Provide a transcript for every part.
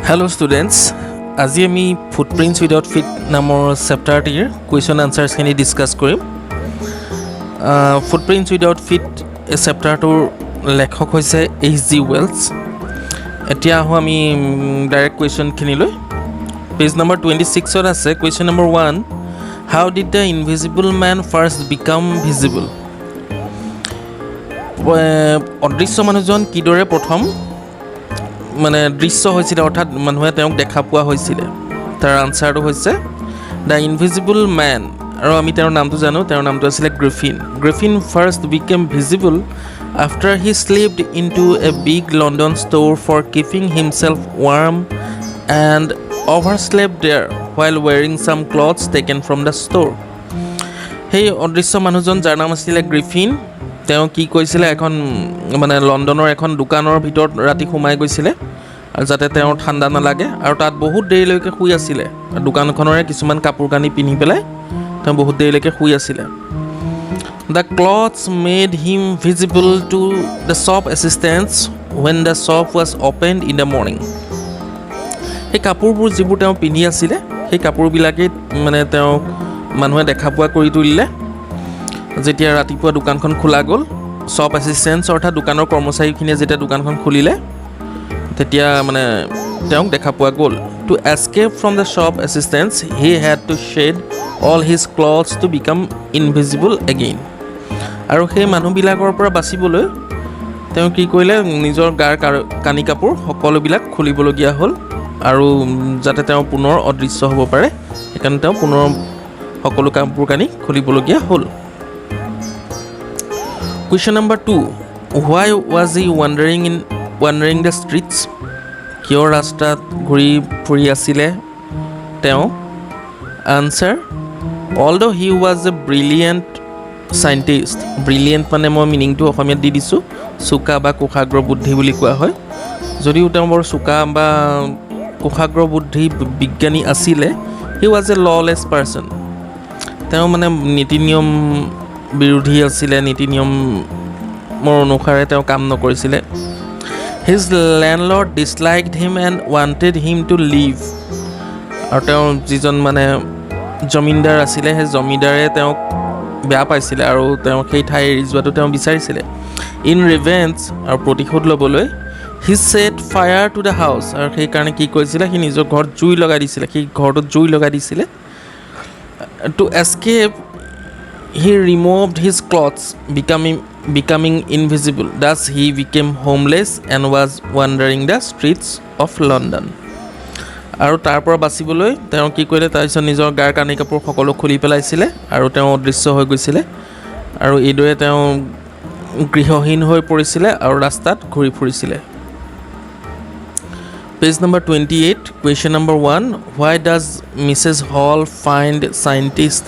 Hello' students, আজি আমি footprints without fit নামৰ চেপ্টাৰটিৰ কুৱেশ্যন আনচাৰ্ছখিনি ডিছকাছ কৰিম। ফুটপ্ৰিণ্টছ উইদাউট ফিট এই চেপ্টাৰটোৰ লেখক হৈছে এইচ জি ৱেলছ। এতিয়া আহোঁ আমি ডাইৰেক্ট কুৱেশ্যনখিনিলৈ। পেজ নম্বৰ 26ত আছে। Question number 1, how did the invisible man first become visible? অদৃশ্য মানুহজন কিদৰে প্ৰথম মানে দৃশ্য হৈছিলে, অৰ্থাৎ মানুহে তেওঁক দেখা পোৱা হৈছিলে? তাৰ আনচাৰটো হৈছে the invisible man, আৰু আমি তেওঁৰ নামটো জানো, তেওঁৰ নামটো আছিলে Griffin. Griffin first became visible after he slipped into a big London store for keeping himself warm and overslept there while wearing some clothes taken from the store. সেই অদৃশ্য মানুহজন, যাৰ নাম আছিলে গ্ৰিফিন, তেওঁ কি কৰিছিলে? এখন মানে লণ্ডনৰ এখন দোকানৰ ভিতৰত ৰাতি সোমাই গৈছিলে আৰু যাতে তেওঁৰ ঠাণ্ডা নালাগে, আৰু তাত বহুত দেৰিলৈকে শুই আছিলে। আৰু দোকানখনৰে কিছুমান কাপোৰ কানি পিন্ধি পেলাই তেওঁ বহুত দেৰিলৈকে শুই আছিলে। The clothes made him visible to the shop assistants when the shop was opened in the morning. সেই কাপোৰবোৰ যিবোৰ তেওঁ পিন্ধি আছিলে, সেই কাপোৰবিলাকেই মানে তেওঁক মানুহে দেখা পোৱা কৰি তুলিলে। যেতিয়া ৰাতিপুৱা দোকানখন খোলা গ'ল, শ্বপ এছিষ্টেণ্টছ অৰ্থাৎ দোকানৰ কৰ্মচাৰীখিনিয়ে যেতিয়া দোকানখন খুলিলে, তেতিয়া মানে তেওঁক দেখা পোৱা গ'ল। To escape from the shop assistants, he had to shed all his clothes to become invisible again. আৰু সেই মানুহবিলাকৰ পৰা বাচিবলৈ তেওঁ কি কৰিলে? নিজৰ গাৰ কানি কাপোৰ সকলোবিলাক খুলিবলগীয়া হ'ল আৰু যাতে তেওঁ পুনৰ অদৃশ্য হ'ব পাৰে, সেইকাৰণে তেওঁ পুনৰ সকলো কাপোৰ কানি খুলিবলগীয়া হ'ল। Question number 2, why was he wandering the streets? কিয় ৰাস্তাত ঘূৰি ফুৰি আছিলে তেওঁ? Answer, although he was a brilliant scientist, brilliant মানে মই মিনিংটো অসমীয়াত দি দিছোঁ, চোকা বা কুশাগ্ৰ বুদ্ধি বুলি কোৱা হয়। যদিও তেওঁ বৰ চোকা বা কুশাগ্ৰ বুদ্ধি বিজ্ঞানী আছিলে, he was a lawless person. তেওঁ মানে নীতি নিয়ম বিৰোধী আছিলে, নীতি নিয়মৰ অনুসাৰে তেওঁ কাম নকৰিছিলে। His landlord disliked him and wanted him to leave. আৰু তেওঁ যিজন মানে জমিনদাৰ আছিলে, সেই জমিদাৰে তেওঁক বেয়া পাইছিলে আৰু তেওঁ সেই ঠাই এৰি যোৱাটো তেওঁ বিচাৰিছিলে। ইন ৰিভেঞ্জ, আৰু প্ৰতিশোধ ল'বলৈ, he set fire to the house. আৰু সেইকাৰণে কি কৰিছিলে? সি নিজৰ ঘৰত জুই লগাই দিছিলে, সি ঘৰটোত জুই লগাই দিছিলে। To escape, he removed his clothes, becoming invisible. Thus he became homeless and was wandering the streets of London. আৰু তাৰ পৰা বাচিবলৈ তেওঁ কি কৰিলে? তাৰপিছত নিজৰ গাৰ কানি কাপোৰ সকলো খুলি পেলাইছিলে আৰু তেওঁ অদৃশ্য হৈ গৈছিলে আৰু এইদৰে তেওঁ গৃহহীন হৈ পৰিছিলে আৰু ৰাস্তাত ঘূৰি ফুৰিছিলে। Page number 28, question number 1, why does Mrs. Hall find the scientist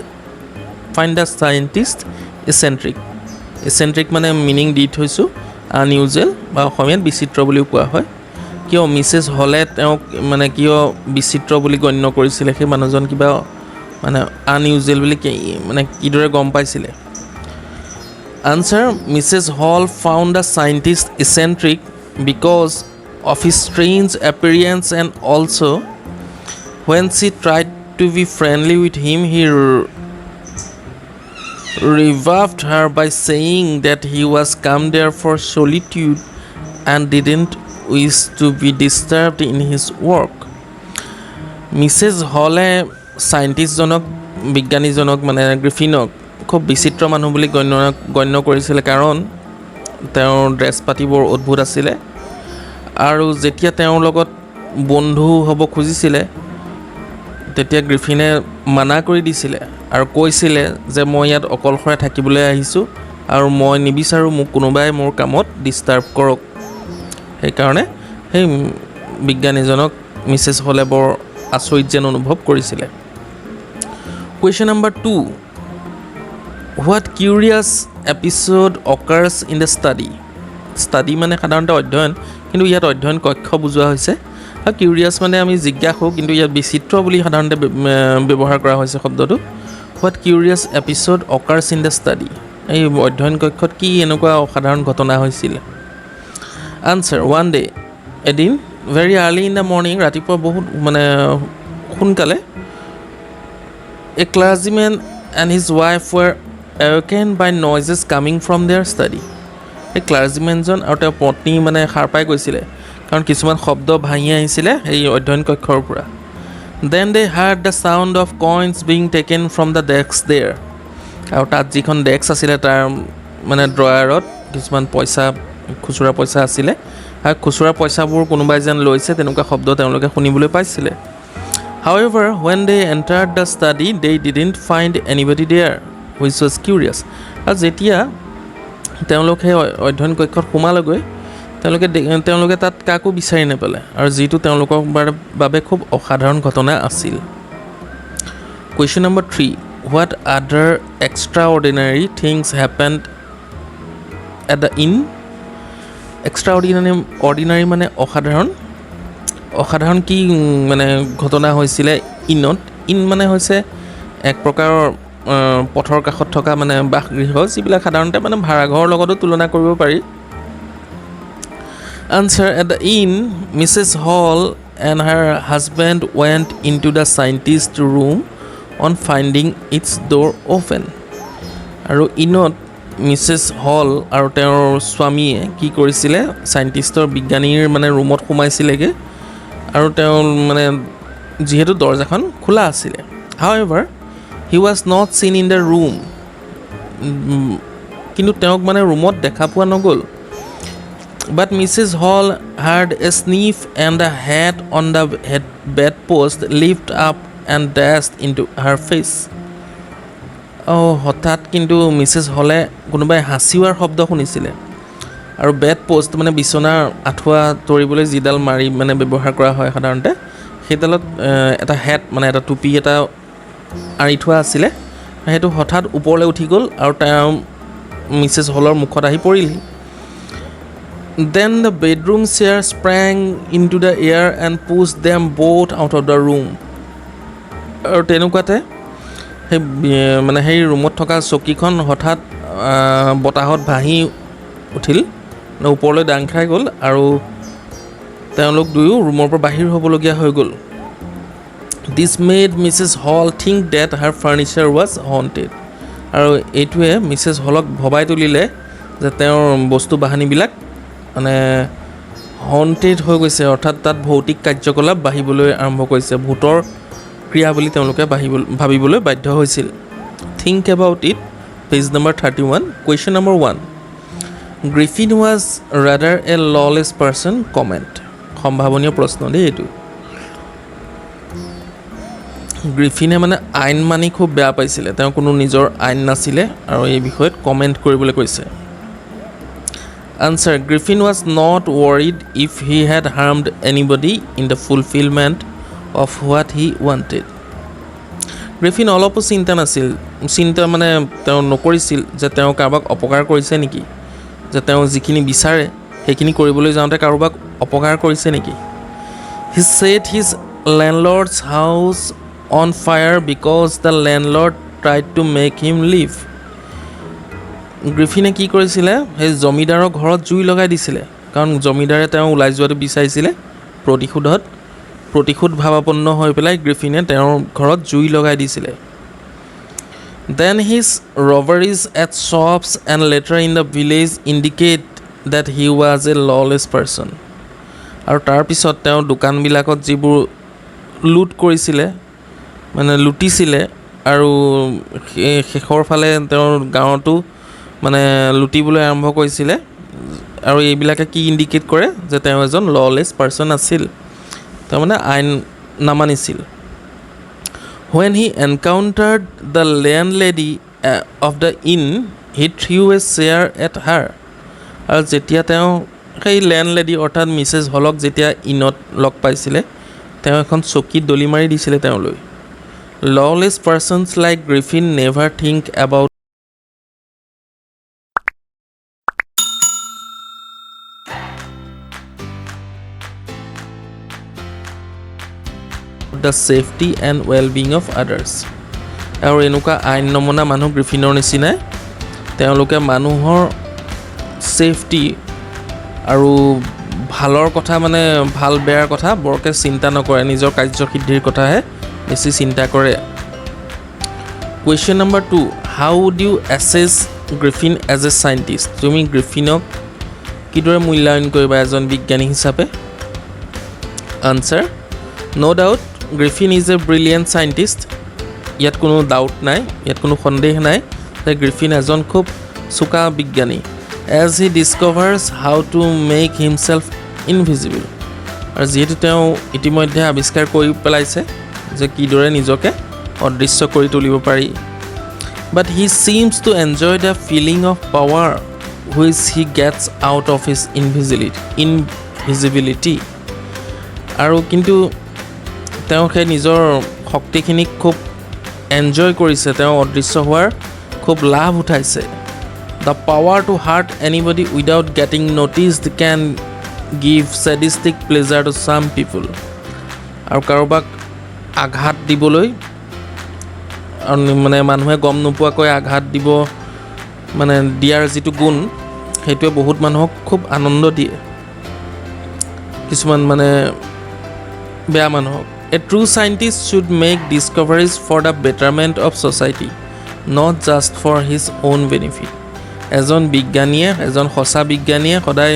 eccentric? Eccentric মানে মিনিং দি থৈছোঁ, আনইউজুৱেল বা অসমীয়াত বিচিত্ৰ বুলিও কোৱা হয়। কিয় মিছেছ হলে তেওঁক মানে কিয় বিচিত্ৰ বুলি গণ্য কৰিছিলে? সেই মানুহজন কিবা মানে আনইউজুৱেল বুলি মানে কিদৰে গম পাইছিলে? Answer, Mrs. Hall found the scientist eccentric because of his strange appearance, and also when she tried to be friendly with him, he rebuffed her by saying that he was come there for solitude and didn't wish to be disturbed in his work. Mrs হলে চাইণ্টিষ্টজনক, বিজ্ঞানীজনক, মানে গ্ৰিফিনক খুব বিচিত্ৰ মানুহ বুলি গণ্য কৰিছিলে, কাৰণ তেওঁৰ ড্ৰেছ পাতি বৰ অদ্ভুত আছিলে। আৰু যেতিয়া তেওঁৰ লগত বন্ধু হ'ব খুজিছিলে, তেতিয়া গ্ৰিফিনে মানা কৰি দিছিলে আৰু কৈছিলে যে মই ইয়াত অকলশৰে থাকিবলৈ আহিছোঁ আৰু মই নিবিচাৰোঁ মোক কোনোবাই মোৰ কামত ডিষ্টাৰ্ব কৰক। সেইকাৰণে সেই বিজ্ঞানীজনক মিছেছ হলে বৰ আচৰিত যেন অনুভৱ কৰিছিলে। Question number 2, what curious episode occurs in the study? Study মানে সাধাৰণতে অধ্যয়ন, কিন্তু ইয়াত অধ্যয়ন কক্ষ বুজোৱা হৈছে। আৰু কিউৰিয়াছ মানে আমি জিজ্ঞাসু, কিন্তু ইয়াত বিচিত্ৰ বুলি সাধাৰণতে ব্যৱহাৰ কৰা হৈছে শব্দটো। What curious episode occurs in the study? এই অধ্যয়ন কক্ষত কি এনেকুৱা অসাধাৰণ ঘটনা হৈছিলে? আনচাৰ, ওৱান ডে, এদিন Very early in the morning, ৰাতিপুৱা বহুত মানে সোনকালে, a clergyman and his wife were awakened by noises coming from their study. এই ক্লাৰ্জিমেনজন আৰু তেওঁৰ পত্নী মানে সাৰ পাই গৈছিলে, কাৰণ কিছুমান শব্দ ভাঁহি আহিছিলে সেই অধ্যয়ন কক্ষৰ পৰা। Then they heard the sound of coins being taken from the desk there. আৰু তাত যিখন ডেস্ক আছিলে, তাৰ মানে ড্ৰয়াৰত কিছুমান পইচা, খুচুৰা পইচা আছিলে আৰু খুচুৰা পইচাবোৰ কোনোবাই যেন লৈছে, তেনেকুৱা শব্দ তেওঁলোকে শুনিবলৈ পাইছিলে। However, when they entered the study, they didn't find anybody there, which was curious. আৰু যেতিয়া তেওঁলোক সেই অধ্যয়ন কক্ষত সোমালেগৈ, তেওঁলোকে তাত কাকো বিচাৰি নাপালে আৰু যিটো তেওঁলোকৰ বাবে খুব অসাধাৰণ ঘটনা আছিল। Question number 3: what other extraordinary things happened at the inn? Extraordinary, ordinary মানে অসাধাৰণ। অসাধাৰণ কি মানে ঘটনা হৈছিলে ইনত? ইন মানে হৈছে এক প্ৰকাৰৰ পথৰ কাষত থকা মানে বাসগৃহ, যিবিলাক সাধাৰণতে মানে ভাড়াঘৰৰ লগতো তুলনা কৰিব পাৰি। Answer: at the inn, Mrs. Hall and her husband went into the scientist room on finding its door open. আৰু ইনত মিছেছ হল আৰু তেওঁৰ স্বামীয়ে কি কৰিছিলে? চাইণ্টিষ্টৰ, বিজ্ঞানীৰ মানে ৰুমত সোমাইছিলেগৈ আৰু তেওঁ মানে যিহেতু দৰ্জাখন খোলা আছিলে। However, he was not seen in the room. কিন্তু তেওঁক মানে ৰুমত দেখা পোৱা নগ'ল। But Mrs. Hall heard a sniff and the hat on the head bed post lift up and dashed into her face. অঁ, হঠাৎ কিন্তু মিছেছ হলে কোনোবাই হাঁচিওৱাৰ শব্দ শুনিছিলে আৰু বেড পষ্ট মানে বিচনাৰ আঁঠুৱা তৰিবলৈ যিডাল মাৰি মানে ব্যৱহাৰ কৰা হয় সাধাৰণতে, সেইডালত এটা হেট মানে এটা টুপি এটা আঁৰি থোৱা আছিলে। সেইটো হঠাৎ ওপৰলৈ উঠি গ'ল আৰু তেওঁ মিছেছ হলৰ মুখত আহি পৰিলহি। Then the bedroom chair sprang into the air and pushed them both out of the room. আৰু তেনেকুৱাতে সেই মানে সেই ৰুমত থকা চকীখন হঠাৎ বতাহত ভাহি উঠিল, মানে ওপৰলৈ দাং খাই গ'ল আৰু তেওঁলোক দুয়ো ৰুমৰ পৰা বাহিৰ হ'বলগীয়া হৈ গ'ল। This made Mrs. Hall think that her furniture was haunted. আৰু এইটোৱে মিছেছ হলক ভবাই তুলিলে যে তেওঁৰ বস্তু বাহানিবিলাক মানে হণ্টেড হৈ গৈছে, অৰ্থাৎ তাত ভৌতিক কাৰ্যকলাপ বাঢ়িবলৈ আৰম্ভ কৰিছে, ভূতৰ ক্ৰিয়া বুলি তেওঁলোকে ভাবিবলৈ বাধ্য হৈছিল। Think about it, page number 31, question number 1: Griffin was rather a lawless person. Comment. সম্ভাৱনীয় প্ৰশ্ন দেই এইটো। গ্ৰিফিনে মানে আইন মানি খুব বেয়া পাইছিলে, তেওঁ কোনো নিজৰ আইন নাছিলে আৰু এই বিষয়ত কমেণ্ট কৰিবলৈ কৈছে। Answer: Griffin was not worried if he had harmed anybody in the fulfillment of what he wanted. Griffin অলপো চিন্তা নাছিল, চিন্তা মানে তেওঁ নকৰিছিল যে তেওঁ কাৰোবাক অপকাৰ কৰিছে নেকি, যে তেওঁ যিখিনি বিচাৰে সেইখিনি কৰিবলৈ যাওঁতে কাৰোবাক অপকাৰ কৰিছে নেকি। He set his landlord's house on fire because the landlord tried to make him leave. গ্ৰিফিনে কি কৰিছিলে? সেই জমিদাৰৰ ঘৰত জুই লগাই দিছিলে, কাৰণ জমিদাৰে তেওঁ ওলাই যোৱাটো বিচাৰিছিলে। প্ৰতিশোধ ভাৱাপন্ন হৈ পেলাই গ্ৰিফিনে তেওঁৰ ঘৰত জুই লগাই দিছিলে। Then his robberies at shops and later in the village indicate that he was a lawless person. আৰু তাৰপিছত তেওঁ দোকানবিলাকত যিবোৰ লুট কৰিছিলে, মানে লুটিছিলে আৰু শেষৰ ফালে তেওঁৰ গাঁৱতো মানে লুটিবলৈ আৰম্ভ কৰিছিলে আৰু এইবিলাকে কি ইণ্ডিকেট কৰে যে তেওঁ এজন ললেছ পাৰ্চন আছিল, তেওঁ মানে আইন নামানিছিল। When he encountered the landlady of the inn, he threw a chair at her. আৰু যেতিয়া তেওঁ সেই লেণ্ডলেডি অৰ্থাৎ মিছেছ হলক যেতিয়া ইনত লগ পাইছিলে, তেওঁ এখন চকীত দলি মাৰি দিছিলে তেওঁলৈ। Lawless persons like Griffin never think about the safety and well being of others. আৰু এনেকুৱা আইন নমনা মানুহ গ্ৰিফিনৰ নিচিনাই তেওঁলোকে মানুহৰ ছেফটি আৰু ভালৰ কথা, মানে ভাল বেয়াৰ কথা বৰকৈ চিন্তা নকৰে, নিজৰ কাৰ্যসিদ্ধিৰ কথাহে বেছি চিন্তা কৰে। Question number 2: How would you assess Griffin as a scientist? তুমি গ্ৰিফিনক কিদৰে মূল্যায়ন কৰিবা এজন বিজ্ঞানী হিচাপে? Answer: No doubt Griffin is a brilliant scientist. ইয়াত কোনো ডাউট নাই, ইয়াত কোনো সন্দেহ নাই যে গ্ৰিফিন এজন খুব চোকা বিজ্ঞানী, as he discovers how to make himself invisible. আৰু যিহেতু তেওঁ ইতিমধ্যে আৱিষ্কাৰ কৰি পেলাইছে যে কিদৰে নিজকে অদৃশ্য কৰি তুলিব পাৰি। But he seems to enjoy the feeling of power which he gets out of his invisibility. আৰু কিন্তু তেওঁ সেই নিজৰ শক্তিখিনিক খুব এনজয় কৰিছে, তেওঁ অদৃশ্য হোৱাৰ খুব লাভ উঠাইছে। The power to hurt anybody without getting noticed can give sadistic pleasure to some people. আৰু কাৰোবাক আঘাত দিবলৈ আৰু মানে মানুহে গম নোপোৱাকৈ আঘাত দিব মানে দিয়াৰ যিটো গুণ, সেইটোৱে বহুত মানুহক খুব আনন্দ দিয়ে, কিছুমান মানে বেয়া মানুহক। A true scientist should make discoveries for the betterment of society, not just for his own benefit. এজন বিজ্ঞানীয়ে, এজন সঁচা বিজ্ঞানীয়ে সদায়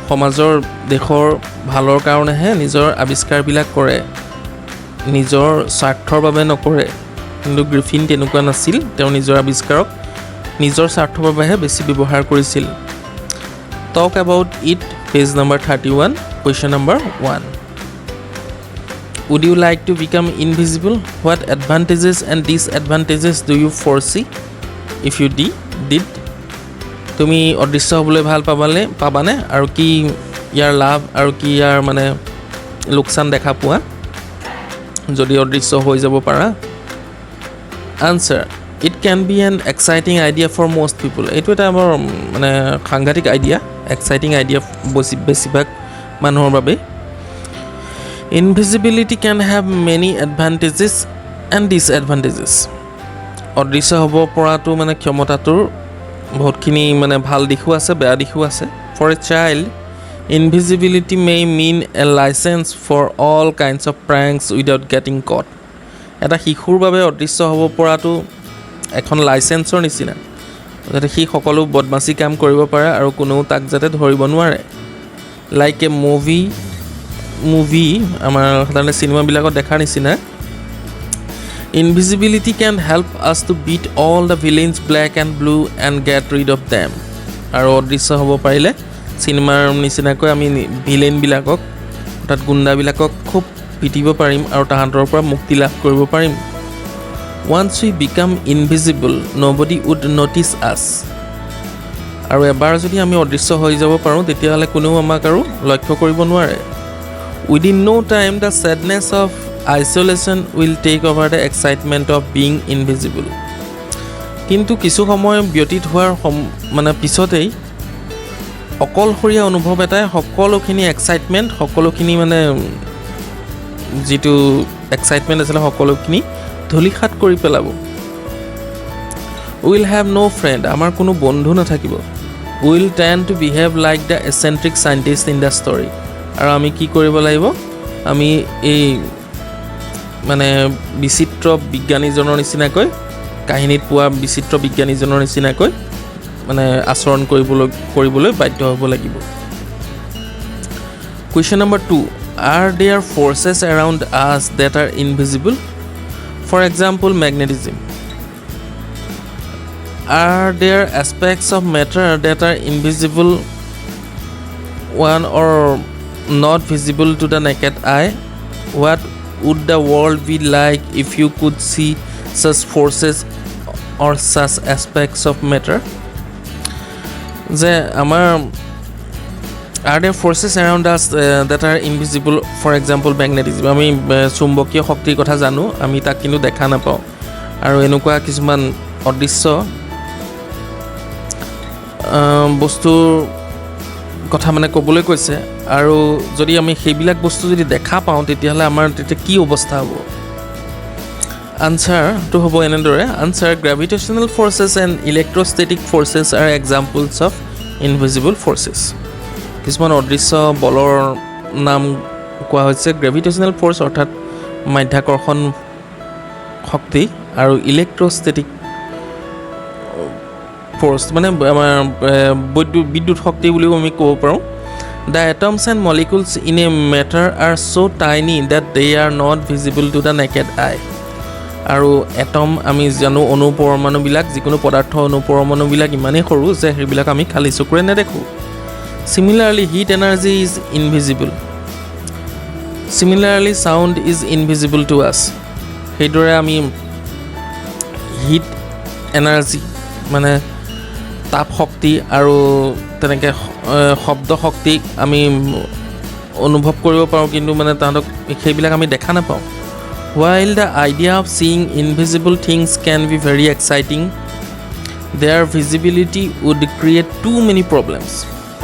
সমাজৰ, দেশৰ ভালৰ কাৰণেহে নিজৰ আৱিষ্কাৰবিলাক কৰে, নিজৰ স্বাৰ্থৰ বাবে নকৰে। কিন্তু গ্ৰিফিন তেনেকুৱা নাছিল। তেওঁ নিজৰ আৱিষ্কাৰক নিজৰ স্বাৰ্থৰ বাবেহে বেছি ব্যৱহাৰ কৰিছিল। Talk about it, page number 31, question number 1. Would you like to become invisible? What advantages and disadvantages do you foresee if you did? তুমি অদৃশ্য হ'বলৈ ভাল পাবানে আৰু কি ইয়াৰ লাভ আৰু কি ইয়াৰ মানে লোকচান দেখা পোৱা যদি অদৃশ্য হৈ যাব পাৰা? Answer: It can be an exciting idea for most people. এইটো এটা বৰ মানে সাংঘাতিক আইডিয়া, এক্সাইটিং আইডিয়া বেছিভাগ মানুহৰ বাবে। Invisibility can have many advantages and disadvantages. অদৃশ্য হ'ব পৰাটো মানে ক্ষমতাটোৰ বহুতখিনি মানে ভাল দিশো আছে, বেয়া দিশো আছে। For a child, invisibility may mean a license for all kinds of pranks without getting caught. এটা শিশুৰ বাবে অদৃশ্য হ'ব পৰাটো এখন লাইচেঞ্চৰ নিচিনা, যাতে সি সকলো বদমাচি কাম কৰিব পাৰে আৰু কোনেও তাক যাতে ধৰিব নোৱাৰে। লাইক এ মুভি, আমাৰ সাধাৰণতে চিনেমাবিলাকত দেখাৰ নিচিনা। Invisibility can help us to beat all the villains black and blue and get rid of them. আৰু অদৃশ্য হ'ব পাৰিলে চিনেমাৰ নিচিনাকৈ আমি ভিলেইনবিলাকক, অৰ্থাৎ গুণ্ডাবিলাকক খুব পিটিব পাৰিম আৰু তাহাঁতৰ পৰা মুক্তি লাভ কৰিব পাৰিম। Once we become invisible, nobody would notice us. আৰু এবাৰ যদি আমি অদৃশ্য হৈ যাব পাৰোঁ, তেতিয়াহ'লে কোনেও আমাক আৰু লক্ষ্য কৰিব নোৱাৰে। Within no time, the sadness of isolation will take over the excitement of being invisible. কিন্তু কিছু সময় ব্যতীত হোৱাৰ মানে পিছতেই অকলশৰীয়া অনুভৱ এটাই সকলোখিনি এক্সাইটমেণ্ট, সকলোখিনি মানে যিটো এক্সাইটমেণ্ট আছিলে, সকলোখিনি ধূলিসাৎ কৰি পেলাব। We'll have no friend. আমাৰ কোনো বন্ধু নাথাকিব। We'll tend to behave like the eccentric scientist in the story. আৰু আমি কি কৰিব লাগিব? আমি এই মানে বিচিত্ৰ বিজ্ঞানীজনৰ নিচিনাকৈ, কাহিনীত পোৱা বিচিত্ৰ বিজ্ঞানীজনৰ নিচিনাকৈ মানে আচৰণ কৰিবলৈ বাধ্য হ'ব লাগিব। Question number 2: Are there forces around us that are invisible? For example, magnetism. Are there aspects of matter that are invisible one or not visible to the naked eye? What would the world be like if you could see such forces or such aspects of matter? যে আমাৰ are there forces around us that are invisible, for example, magnetism? আমি চুম্বকীয় শক্তিৰ কথা জানো, আমি তাক কিন্তু দেখা নাপাওঁ। আৰু এনেকুৱা কিছুমান অদৃশ্য বস্তুৰ কথা মানে ক'বলৈ কৈছে। আৰু যদি আমি সেইবিলাক বস্তু যদি দেখা পাওঁ, তেতিয়াহ'লে আমাৰ তেতিয়া কি অৱস্থা হ'ব? আনচাৰটো হ'ব এনেদৰে। Answer: Gravitational forces and electrostatic forces are examples of invisible forces. কিছুমান অদৃশ্য বলৰ নাম কোৱা হৈছে। গ্ৰেভিটেশ্যনেল ফ'ৰ্চ অৰ্থাৎ মাধ্যাকৰ্ষণ শক্তি আৰু ইলেক্ট্ৰষ্টেটিক ফ'ৰ্চ, মানে আমাৰ বিদ্যুৎ শক্তি বুলিও আমি ক'ব পাৰোঁ। The atoms and molecules in a matter are so tiny that they are not visible to the naked eye. আৰু এটম আমি জানো, অণু পৰমাণুবিলাক, যিকোনো পদাৰ্থ অণু পৰমাণুবিলাক ইমানেই সৰু যে সেইবিলাক আমি খালী চকুৰে নেদেখোঁ। Similarly, heat energy is invisible. Similarly, sound is invisible to us. সেইদৰে আমি হিট এনাৰ্জি মানে তাপ শক্তি আৰু তেনেকৈ শব্দ শক্তিক আমি অনুভৱ কৰিব পাৰোঁ, কিন্তু মানে তাহাঁতক সেইবিলাক আমি দেখা নাপাওঁ। While the idea of seeing invisible things can be very exciting, their visibility would create too many problems.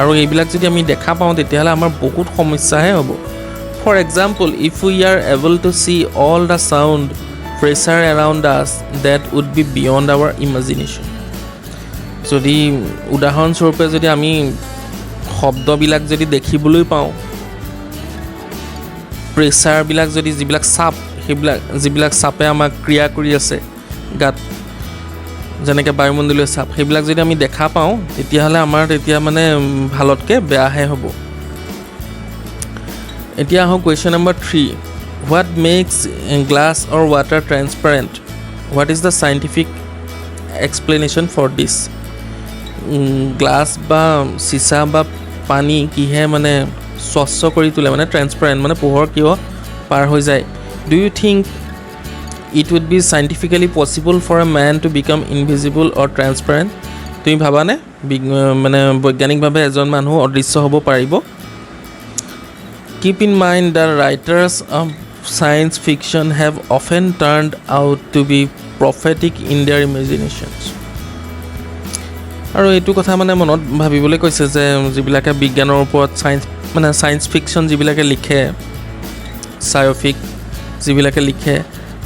আৰু এইবিলাক যদি আমি দেখা পাওঁ, তেতিয়াহ'লে আমাৰ বহুত সমস্যাহে হ'ব। For example, if we are able to see all the sound pressure around us, that would be beyond our imagination. যদি উদাহৰণস্বৰূপে যদি আমি শব্দবিলাক যদি দেখিবলৈ পাওঁ, প্ৰেছাৰবিলাক যদি, যিবিলাক চাপ, সেইবিলাক যিবিলাক চাপে আমাক ক্ৰিয়া কৰি আছে গাত, যেনেকৈ বায়ুমণ্ডলীয় চাপ, সেইবিলাক যদি আমি দেখা পাওঁ, তেতিয়াহ'লে আমাৰ তেতিয়া মানে ভালতকৈ বেয়াহে হ'ব। এতিয়া আহোঁ question number 3. What makes glass or water transparent? What is the scientific explanation for this? Glass বা চিচা বা পানী কিহে মানে স্বচ্ছ কৰি তোলে, মানে ট্ৰেন্সপাৰেণ্ট, মানে পোহৰ কিয় পাৰ হৈ যায়? Do you think it would be scientifically possible for a man to become invisible or transparent? তুমি ভাবানে মানে বৈজ্ঞানিকভাৱে এজন মানুহ অদৃশ্য হ'ব পাৰিব? Keep in mind, the writers of science fiction have often turned out to be prophetic in their imaginations. আৰু এইটো কথা মানে মনত ভাবিবলৈ কৈছে যে যিবিলাকে বিজ্ঞানৰ ওপৰত ছায়েন্স, মানে ছায়েন্স ফিকশ্যন যিবিলাকে লিখে, চায়ফিক যিবিলাকে লিখে,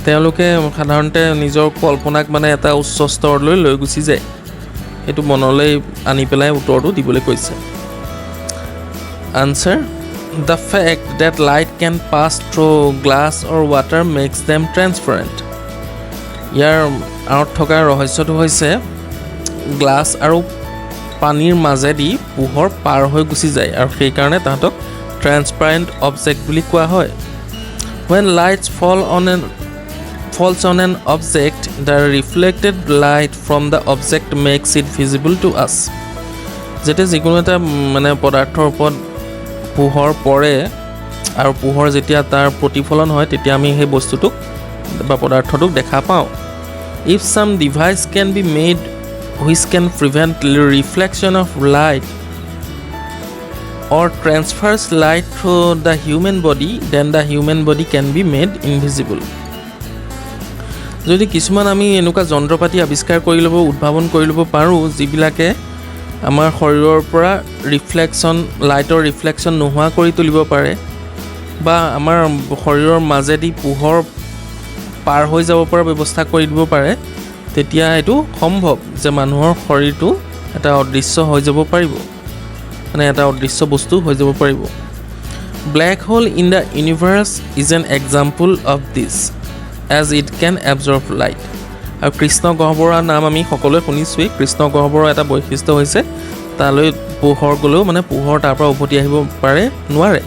তেওঁলোকে সাধাৰণতে নিজৰ কল্পনাক মানে এটা উচ্চ স্তৰলৈ লৈ গুচি যায়। সেইটো মনলৈ আনি পেলাই উত্তৰটো দিবলৈ কৈছে। Answer: the fact that light can pass through glass or water makes them transparent. ইয়াৰ আঁৰত থকা ৰহস্যটো হৈছে গ্লাছ আৰু পানীৰ মাজেদি পোহৰ পাৰ হৈ গুচি যায় আৰু সেইকাৰণে তাহাঁতক ট্ৰেন্সপাৰেণ্ট অবজেক্ট বুলি কোৱা হয়। When lights falls on an object, the reflected light from the object makes it visible to us. যেতিয়া যিকোনো এটা মানে পদাৰ্থৰ ওপৰত পোহৰ পৰে আৰু পোহৰ যেতিয়া তাৰ প্ৰতিফলন হয়, তেতিয়া আমি সেই বস্তুটোক বা পদাৰ্থটোক দেখা পাওঁ। If some device can be made which can prevent reflection of light or transfers light through the human body, then the human body can be made invisible. যদি কিছুমান আমি এনেকুৱা যন্ত্ৰ পাতি আৱিষ্কাৰ কৰি ল'ব, উদ্ভাৱন কৰি ল'ব পাৰোঁ, যিবিলাকে আমাৰ শৰীৰৰ পৰা ৰিফ্লেকশ্যন, লাইটৰ ৰিফ্লেকশ্যন নোহোৱা কৰি তুলিব পাৰে বা আমাৰ শৰীৰৰ মাজেদি পোহৰ পাৰ হৈ যাব পৰা ব্যৱস্থা কৰি দিব পাৰে, তেতিয়া এইটো সম্ভৱ যে মানুহৰ শৰীৰটো এটা অদৃশ্য হৈ যাব পাৰিব, মানে এটা অদৃশ্য বস্তু হৈ যাব পাৰিব। Black hole in the universe is an example of this, as it can absorb light. আৰু কৃষ্ণ গহ্বৰৰ নাম আমি সকলোৱে শুনিছোঁৱেই। কৃষ্ণ গহ্বৰৰ এটা বৈশিষ্ট্য হৈছে তালৈ পোহৰ গ'লেও মানে পোহৰ তাৰ পৰা উভতি আহিব পাৰে নোৱাৰে।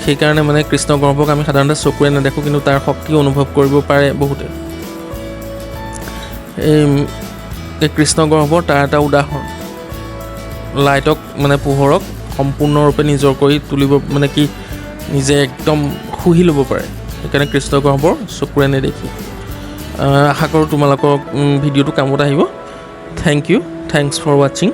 সেইকাৰণে মানে কৃষ্ণ গহ্বৰক আমি সাধাৰণতে চকুৰে নেদেখোঁ, কিন্তু তাৰ শক্তি অনুভৱ কৰিব পাৰে বহুতে। এই কৃষ্ণ গহ্বৰ তাৰ এটা উদাহৰণ। লাইটক মানে পোহৰক সম্পূৰ্ণৰূপে নিজৰ কৰি তুলিব, মানে কি নিজে একদম শুহি ল'ব পাৰে। সেইকাৰণে কৃষ্ণ গহ্বৰ চকুৰে নেদেখি। আশা কৰোঁ তোমালোকৰ ভিডিঅ'টো কামত আহিব। Thank you, thanks for watching.